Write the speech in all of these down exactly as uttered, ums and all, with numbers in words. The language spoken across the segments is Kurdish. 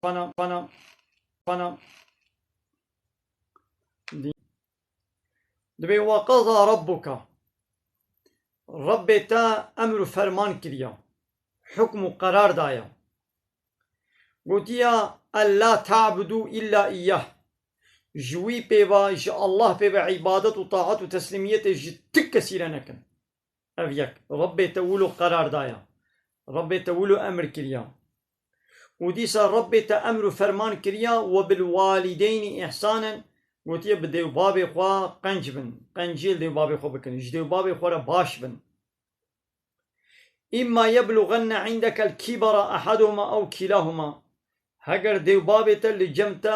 Fana, fana, fana. Dibê: "Ve qada rabbuka." Rabbê te emr û ferman kiriya. Hukm û qerar daya. Gotiya: "Ella ta'budu illa iyyah." Ji wî pê ve, ji Allah pê ve îbadet û taat û teslîmiyetê ji ti kesî re nekin. Ev yek. Rabbê te wilo qerar daya. Rabbê te wilo emir kiriya. Û dîsa Rabbê te emr û ferman kiriya: "Ve bil walideynî ihsanen." Gotiye: "Bi dêwbabê xwe qenc bin. Qenciyê li dêwbabê xwe bikin. Ji dêwbabê xwe re baş bin." "Îmma yebluganne indekel kîbera ehaduhuma ew kîlahuma." Heger dêwbabê te li cem te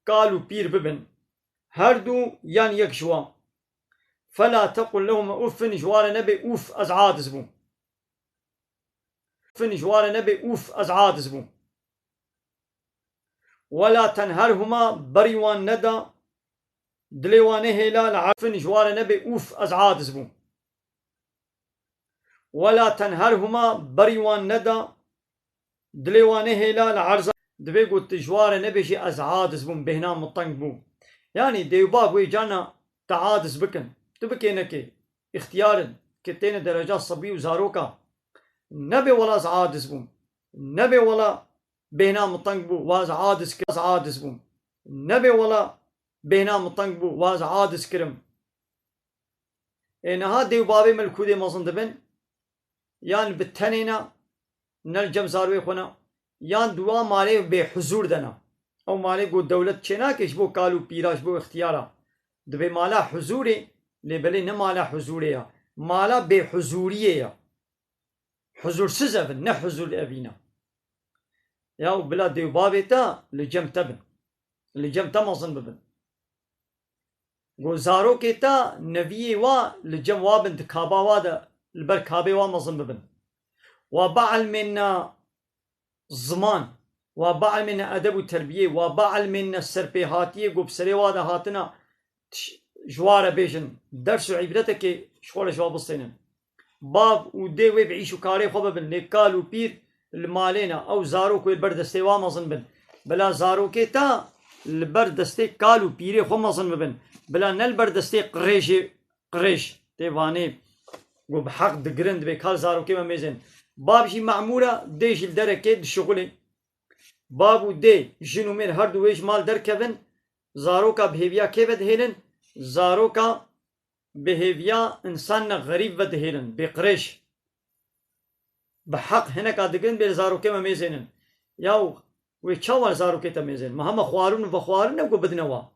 kal û pîr bibin, her du yan yek ji wan, "fela tequl lehuma uffin", ji wan re nebê ûf, ez adiz bûm. Uffin, ji wan re nebê ûf, ez adiz bûm. "Wela tenherhuma", berî wan neda, dilê wan nehêla, li erd-, uffin, ji wan re nebê ûf, ez adiz bûm. "Wela tenherhuma", berî wan neda, dilê wan nehêla, li erza. Divê ku tu ji wan re nebêjî, "Ez adiz bûm, bêhna min teng bû." Yanî dêwbab wê carna te adiz bikin. Tu bikê nekê, îxtiyar in, ke têne dereca sebî û zaroka. Nebê wela ez adiz bûm. Nebê wela bêhna min teng bû, wa ez adiz kir, ez adiz bûm. Nebê wela bêhna min teng bû, wa ez adiz kirim. Ê niha dêwbabê me li ku dê mezin dibin? Yan bi tenê ne, ne li cem zarokê xwe ne, yan di wan malê bêhuzûr de ne. Ew malê ku dewlet çênake ji bo kal û pîra, ji bo îxtiyara. Divê mala huzûrê, lê belê ne mala huzûrê ya. Mala bêhuzûriyê ya. Huzûrsiz ev in, ne huzûr evî ne. Ya û bila dêwbabê te li cem te bin. Li cem te mezin bibin. Go zarokê te, neviyê wa li cem wa bin, di kaba wa de, li ber kabê wa mezin bibin. Wa bielmêne ziman, wa bielmêne edeb û terbiyê, wa bielmêne serpêhatiyê, go bi serê wa de hatina tiş-, ji wa re bêjin, ders û îbretekê ji xwe re ji wa bistênin. Bav û dê wê bi îş û karê xwe bibin, lê kal û pîr li malê ne, ew zarok wê li ber destê wa mezin bin. Bila zarokê te li ber destê kal û pîrê xwe mezin bibin. Bila ne li ber destê qirêjê, qirêj tê vanê ku bi heq digirin, divê kal zarokê me mêzin. Bav jî memûr e, dê jî li derekê dişixulê. Bav û dê, jin û mêr her du wê ji mal derkevin, zaroka bi hêviya kê ve dihêlin? Zaroka bi hêviya însanina xerîb ve dihêlin, bêqirêj. Bi heq hineka digrin bê li zarokê me mêzênin. Yaw, wê çawa zarokê te mêzên? Me hema xwarin û vexwarin e ku bidine wa.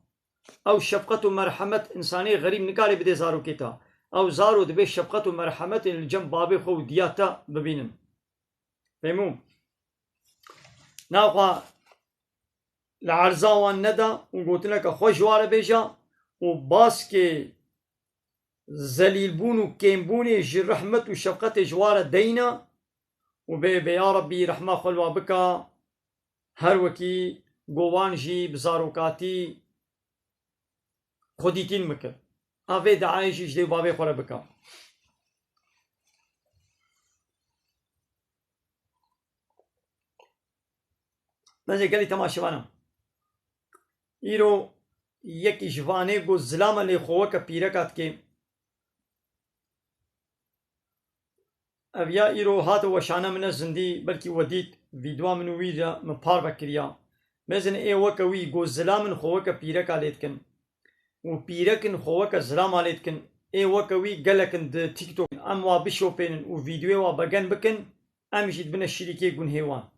Ew şefqet û merhemet însanê xerîb nikare bidê zarokê te. Ew zaro dibê şefqet û merhemetên li cem babê xwe û diya te bibînin. Fehmû? Naxwe li erza wan neda û gotineke xwe ji wan re bêje û baskê zelîlbûn û kêmbûnê ji rehmet û şefqetê ji wan re deyne û bê, bê ya Rebbî rehma xwe li wan bika, her wekî ku wan jî bi zarokatî xwedîtîn bike. A vê deayê jî ji dê û bavê xwe re bike. Bence gelî temaşevanan. Îro yekî ji vanê ku zilama lê xwe weke pîreka dikê. Ev ya îro hate weşana min, ne zindî, belkî we dît, vîdyoa min û wî re min parve kiriya. Mêzin ê weke wî ku zila min xwe weke pîreka lê dikin û pîrekin xwe weke zilama lê dikin, ê weke wî gelek in di TikTok. Em wa bişopênin û vîdyoyê wa begen bikin, em jî dibine şirîkê gunhê wan.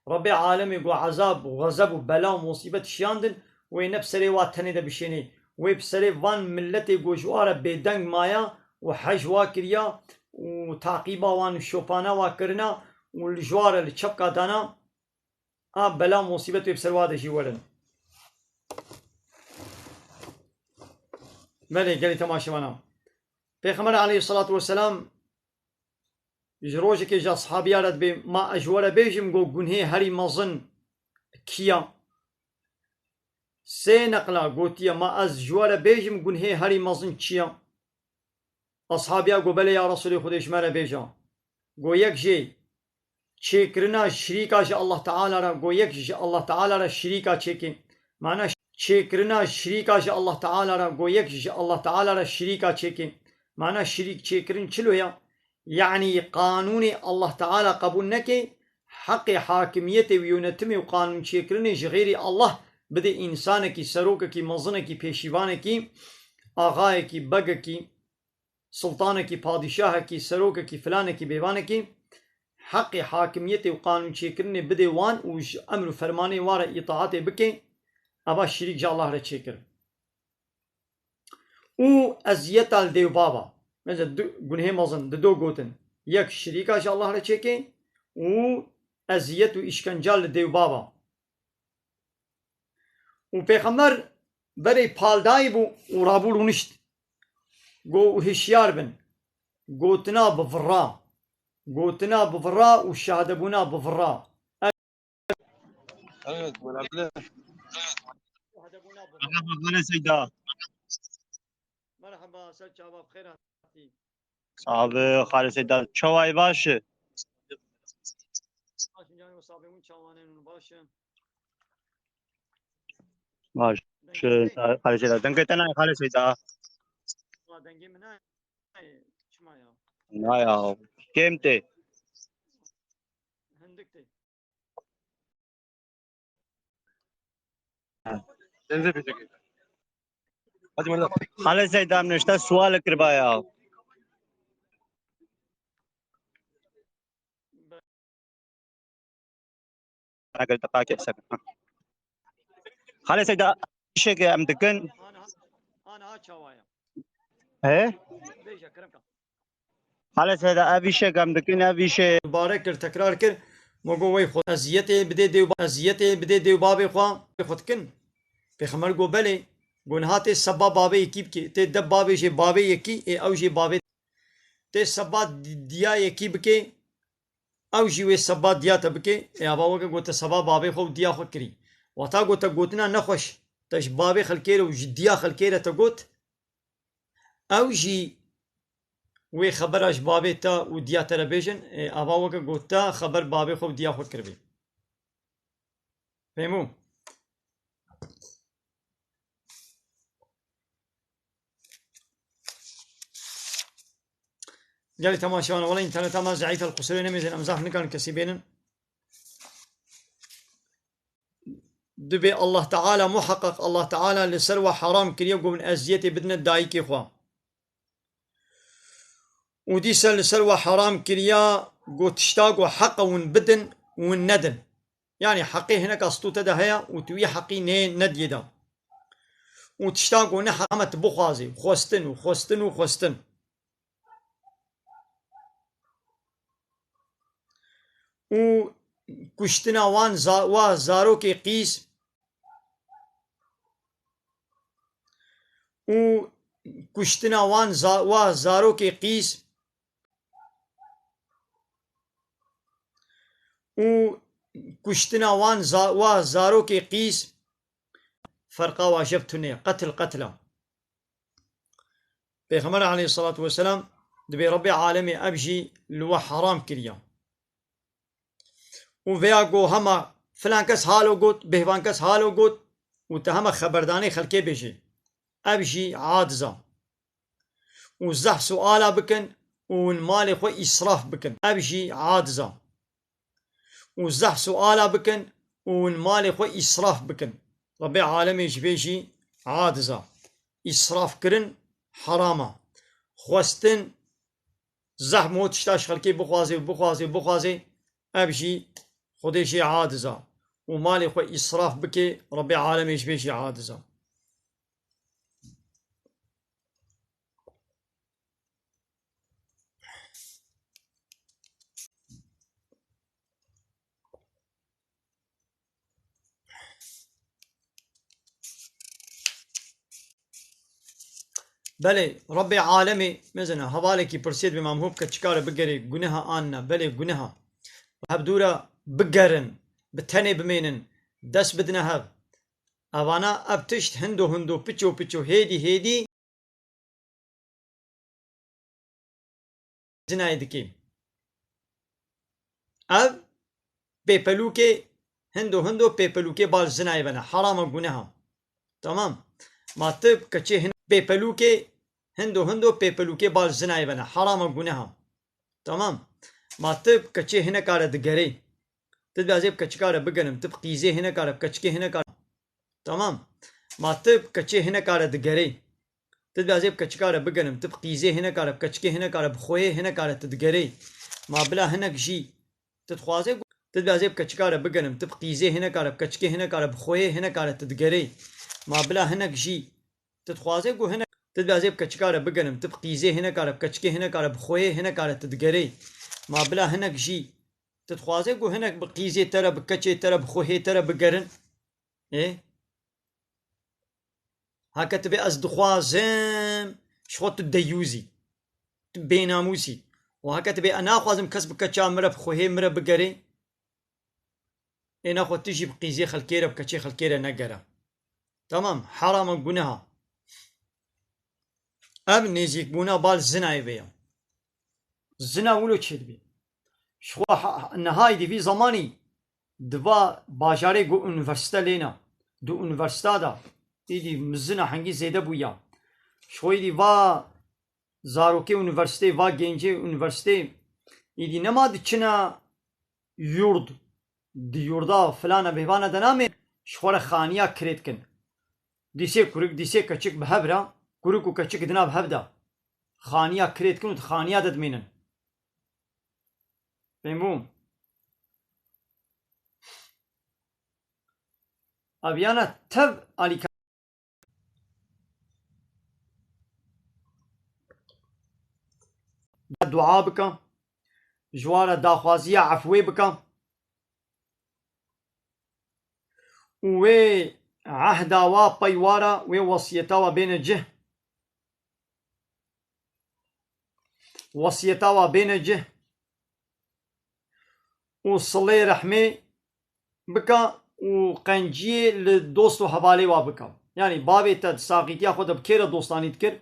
Rebbê alemê ku ezab û xezeb û bela û musîbet şiyandin, wê ne bi serê wa tenê de bişênê, wê bi serê van miletê ku ji wa re bêdeng maya û hej wa kiriya û taqîba wan û şopana wa kirina û li ji wa re li çepka dana, a bela û musîbet wê bi ser wa de jî werin. Belê, gelî temaşevana. Pêxember aleyhisselatu vesselam ji rojekê ji eshabiya re dibê, ma ez ji we re bêjim ku gunhê herî mezin kiya? Sê neqla gotiye, ma ez ji we re bêjim gunhê herî mezin çi ye? Eshabiya got, belê ya Resulê Xwedê, ji me re bêje. Got, yek jê çêkirina şirîka ji Allah Teala re, go yek ji Allah Teala re şirîka çêkê. Mana çêkirina şirîka ji Allah Teala re, go yek ji Allah Teala re şirîka çêkê. Mana şirîk çêkirin çilo ya? Yanî qanûnê Allah Teala qebûl neke, heqê hakimiyetê û yönetimê û qanûn çêkirinê ji xêrî Allah bide însanekî, serokekî, mezinekî, pêşîvanekî, axayekî, begekî, sultanekî, padîşahekî, serokekî, filanekî, bêvanekî, heqê hakimiyetê û qanûn çêkirinê bidê wan û ji emr û fermanê wan re îtaatê bike, eva şirîk ji Allah re çêkir. Û eziyeta li dêvbaba. Mesela du gunhê mezin, di do gotin. Yek şirîka ji Allah re çêkê û eziyet û îşkenca li dêvbaba. Û Pêxember berê paldayî bû û rabû rûnişt. Go û hişyar bin. Gotina bi vira. Gotina bi vira û şahidebûna bi vira. Evet, merhaba. Merhaba, Xalê Seyda. Merhaba, ser çava, bi xêr hatî. Sax be, Xalê Seyda. Çawayî baş e? Baş in, canê, sax be, hûn çawanên hûn baş in? Baş. Dengê te? Xalê Seyda. Dengê te nayê, Xalê Seyda. Wa dengê min nayê. Çima ya? Na ya. Kêm tê. Hindik tê. Denize pêşekê. Hadi Mehmet abi. Xalê Seyda, em nişte sual kiriba ya. Eger deqakê hesab. Xalê Seyda, îşek em dikin. Ana, ana çawa ya? He? Bêje, kerem ka. Xalê Seyda, ev îşek em dikin, ev îşê. Dubare kir, tekrar kir. Me got, wey xwe, eziyetê bidê dê û ba-, eziyetê bidê dê û bavê xwe, xwe dikin. Pêxember got, belê. Got, niha tê seba bavê yekî bikê. Tê de bavê jê bavê yekî, ê ew jê bavê. Tê seba di-, diya yekî bikê. Ew jî wê seba diya te bikê. Ê ava weke got, te seba bavê xwe û diya xwe kirî. Wata got, te gotina nexweş. Te ji bavê xelkê re û ji diya xelkê re te got. Ew jî wê xebera ji bavê te û diya te re bêjin, ê, ava weke got te xeber bavê xwe û diya xwe kiribî. Fehmû? Gelî temaşevan, wela înterneta me zeîf e, li qusurê nemêzin, em zehf nikarin kesî bênin. Dibê Allah Teala, muheqeq Allah Teala li ser we heram kiriye ku hûn eziyetê bidine dayikê xwe. Û dîsa li ser we heram kiriya ku tişta ku heq e hûn bidin, hûn nedin. Yanî heqê hineka stû te de heye û tu wî heqî nê nediyê de. Û tişta ku ne heq e tu bixwazî, xwestin û xwestin û xwestin. û kuştina wan za-, wa zarokê qîz û kuştina wan za-, wa zarokê qîz û kuştina wan za-, wa zarokê qîz ferqa wa jev tune, qetil qetila. Pêxember aleyhissalatu vesselam dibê Rebbê alemê ev jî li we heram kiriya. Û veya go hema filan kes halo got, bêhvan kes halo got û te hema xeberdanê xelkê bêjê. Ev jî adiza. Û zehf suala bikin û hûn malê xwe îsraf bikin. Ev jî adiza. Û zehf suala bikin û hûn malê xwe îsraf bikin. Rebbê alemê ji vê jî adiza. Îsrafkirin heram e. Xwestin zehf mo tişta ji xelkê bixwazê û bixwazê û bixwazê, ev jî Xwedê jê adiza. Û malê xwe îsraf bike, Rebbê alemê ji vê jî adiza. Belê, Rebbê alemê, mezina, hevalekî pirsiyê dibê, mam hû bike çikare bigerê guneha an ne? Belê, guneha. Hevdû re bigerin, bi tenê bimênin, dest bidine hev. Evana ev tişt hindo hindo, piço piço, hêdî hêdî zinayê dikê. Ev pêpelûkê, hindo hindo pêpelûkê bal jinayê bene. Herama guneha. Tamam. Ma tu bi keçê hinek pêpelûkê, hindo hindo pêpelûkê bal jinayê bene. Herama guneha. Tamam. Ma tu bi keçê hineka re digerê. Tu dibê ez ê bi keçika re bigerim. Tu bi qîzê hineka re, bi keçikê hineka re. Tamam. Ma tu bi keçê hineka re digerê. Tu dibê ez ê bi keçika re bigerim. Tu bi qîzê hineka re, bi keçikê hineka re, bi xwehê hineka re tu digerê. Ma bila hinek jî tu dixwazê ku, tu dibê ez ê bi keçika re bigerim. Tu bi qîzê hineka re, bi keçikê hineka re, bi xwehê hineka re tu digerê. Ma bila hinek jî tu dixwazê ku hinek, tu dibê ez ê bi keçika re bigerim. Tu bi qîzê hineka re, bi keçikê hineka re, bi xwehê hineka re tu digerê. Ma bila hinek jî tu dixwazê ku hinek bi qîzê te re, bi keçê te re, bi xwehê te re bigerin. Ê? Heke tu bê ez dixwazim, ji xwe tu deyûz î, tu bênamûs î. Û heke tu bê ez naxwazim kes bi keça min re, bi xwehê min re bigerê, ê nexwe tu jî bi qîzê xelkê re, bi keçê xelkê re negere. Tamam, herama guneha. Ev nêzîkbûna bal zinayê vê ye. Zina wilo çêdibî. Ji xwe ha-, niha êdî vî zemanî di va bajarê ku unîversîte lêne, di unîversîta de êdî mizina hengî zêde bûya. Ji xwe êdî va zarokê unîversîtê, va gencê unîversîtê êdî nema diçine yurd, di yurda filana bêvana de namê, ji xwe re xaniya kirê dikin. Dîsê kurik, dîsê keçik bi hev re, kurik û keçik dina bi hev de. Xaniya kirê dikin û di xaniya de dimînin. Fêm bû? Abiyana tev alîka. Dua bike, ji wan re daxwaziya efwê bike û wê ehda wa, pey wa re, wê wesiyeta wa bêne cih. Wesiyeta wa bêne cih û silê rehmê bike û qenciyê li dost û hevalê wa bike. Yanî bavê te di saxîtiya xwe de bi kê re dostanî dikir,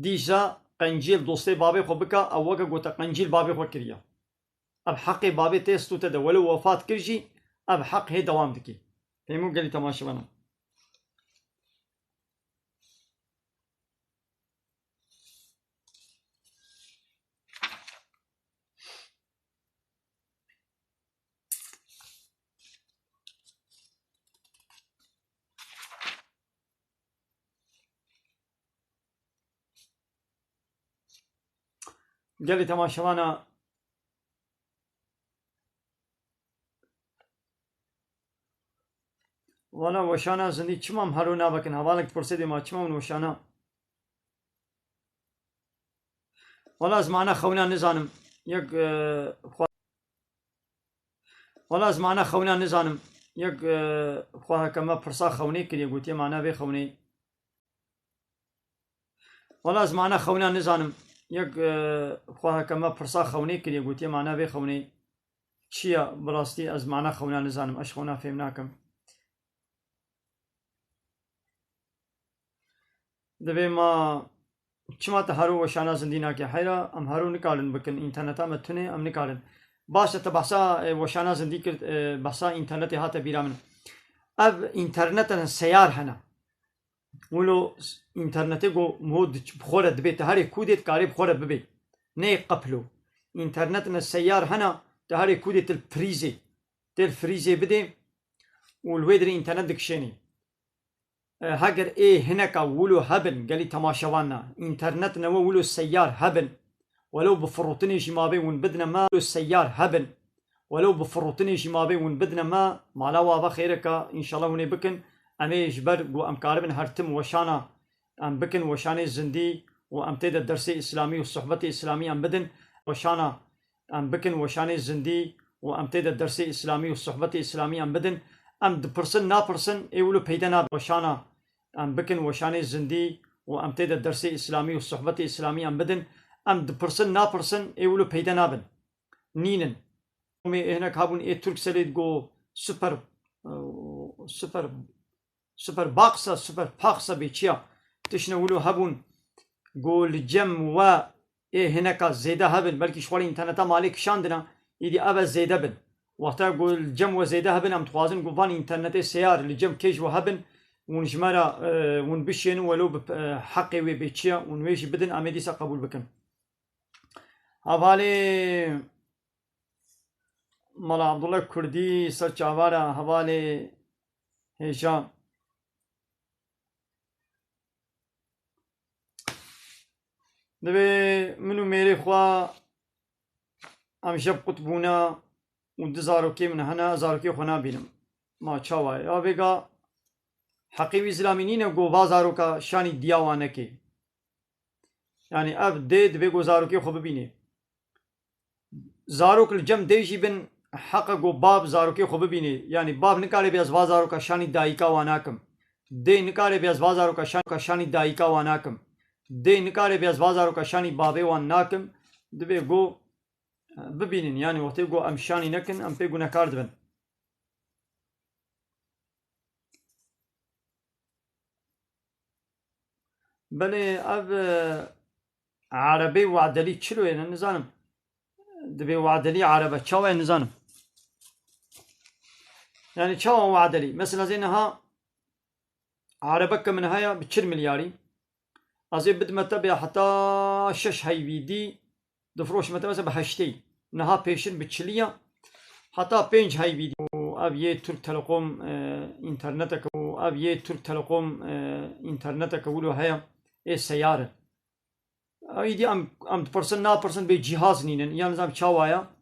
dîsa qenciyê li dostê bavê xwe bike, ew weke ku te qencî li bavê xwe kiriye. Ev heqê bavê te stû te de, welo wefat kir jî, ev heq hê dewam dikî. Fêm bû gelî temaşevana. Gelî temaşevana, wala weşana zindî çima em hero nabikin? Hevalek pirsê dê ma çima min weşana? Wala ez mana xewna nizanim. Yek, e, xwe-, wala ez mana xewna nizanim. Yek, e, xwe heke me pirsa xewnê kiriye, gotiye mana vê xewnê. Wala ez mana xewna nizanim. Yek, e, xwe heke me pirsa xewnê kiriye, gotiye mana vê xewnê çi ye? Bi rastî ez mana xewna nizanim. Ez xewna fêm nakim. Divê ma çima te hero weşana zindî nake? Heyra, em hero nikarin bikin. Înterneta me tune, em nikarin. Baş e, te behsa, e, weşana zindî kir, e, behsa înternetê hate bîra min. Ev înternetên seyar hene. Wilo s-, înternetê ku ho di ç-, bi xwe re dibê, te herê ku dê dikarê bi xwe re bibê. Neyê qeplo. Înternetên seyar hene, te herê ku dê til prîzê. Til frîzê bidê û li wê dirê înternet dikişênî. E, heger ê hineka wilo hebin, gelî temaşevan ne, înternet newe wilo seyar hebin, welew bi firotinê jî mabê hûn bidine me, wilo seyar hebin, welew bi firotinê jî mabê hûn bidine me, mala we ava xêreka, înşallah hûn ê bikin. Em ê ji ber ku em karibin her tim weşana em bikin, weşanê zindî û em tê de dersê îslamî û sohbetê îslamî em bidin, weşana em bikin, weşanê zindî û em tê de dersê îslamî û sohbetê îslamî em bidin. Em dipirsin, napirsin, ê wilo peyde nabe. Weşana em bikin, weşanê zindî û em tê de dersê îslamî û sohbetê îslamî em bidin. Em dipirsin, napirsin, ê wilo peyde nabin. Nînin. Qomê ê hinek hebûn ê Turkcellê digo super, e, super, super box e, super pax e bê çi ya. Tiştine wilo hebûn ku li cem we ê hineka zêde hebin, belkî ji xwe re înterneta malê kişandina, îdî ev e zêde bin. Wexta ku li cem we zêde hebin, em dixwazin ku van înternetê seyar li cem kêj we hebin, hûn ji me re, e, hûn bişênin welo bi, e, heqê wê bê çi ye, hûn wê jî bidin, em ê dîsa qebûl bikin. Hevalê Mala Abdullah Kurdî ser çava re, hevalê hêja. Divê min û mêrê xwe em jeb qut bûne û du zarokê min hene, zarokê xwe nabînim. Ma çawa ye? Ya vêga heqê wî zilamî nîne ku va zaroka şanî diya wan neke. Yanî ev dê divê ku zarokê xwe bibînê. Zarok li cem dê jî bin, heqe ku bav zarokê xwe bibînê. Yanî bav nikare bê ez va zaroka şanî dayika wan nakim. Dê nikare bê ez va zaroka şan-, ka şanî dayika wan nakim. Dê nikare bê ez va zaroka şanî bavê wan nakim. Divê ku, e, bibînin. Yanî wextê ku em şanî nekin, em pê gunehkar dibin. Belê ev, e, erebê wadelî çilo ye, ne nizanim. Divê wadelî erebe. Çawa ye nizanim. Yanî çawa wadelî? Mesela zê niha erebeke min heye bi çil milyarî. Ez ê bidime te bê heta şeş heyvî dî, difroşime te mesela bi heştê. Niha pêşin bi çilî ya. Heta pênc heyvî dî. Û ev yê Türk Telekom, e, înterneteke û ev yê Türk Telekom, e, înterneteke wilo heye. Ê seyar e. Êdî em, em dipirsin, napirsin bê cîhaz nînin. Yan nizam çawa ya.